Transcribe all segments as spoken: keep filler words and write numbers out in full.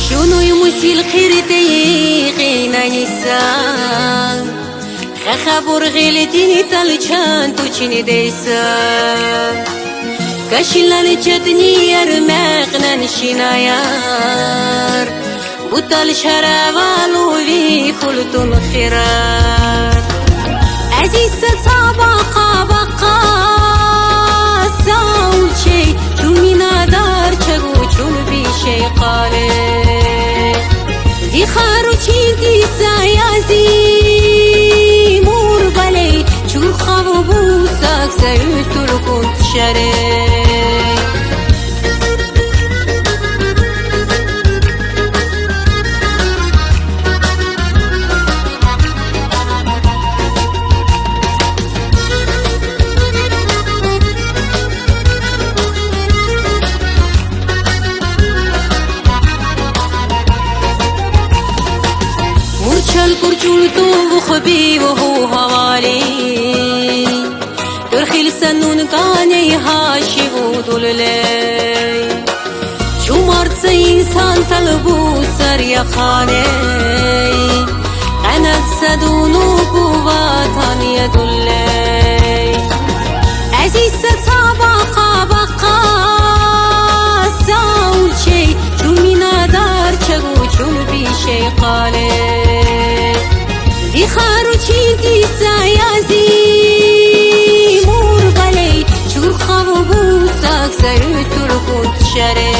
Şûnûy musîl qîrteyî qînayîsa. Xexe burxîl dî tal çand û çînî deysa. Kaşîlan çetnî ermeqnen şînayar. Butal şereval û vî xultun xirar. Ezîz se sabaqa baqa saul çey, çûmîna dar çegu çûn bî şey qalê. Vî xar û çîn dîsa yazî mûr belê, çûr xav û bû sak zewî turkun şerê. Murçal kurçul tu xubî û hû havalî. Kurxîl senûn kanê haşî û dululey. Çûmart se însan telbû ser yexanê. Qenet sedûnû ku vataniye duley. Ezîz se sabaqa baqa saul çey, çûmîna dar çegu çûn bî şey qalê. Vî xar û çîn dîsa yazî mûr belê, çûr xav û bû sak zewî turkun şerê.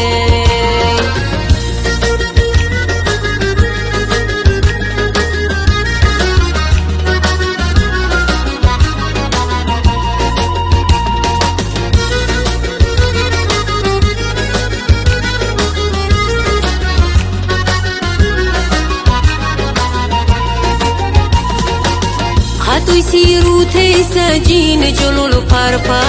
Xatuy sîr û teyse cîn culul parpa.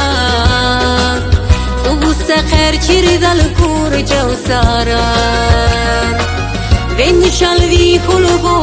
Subû seqer çir dal kur cewsaran. Vên nişal vî xulbo.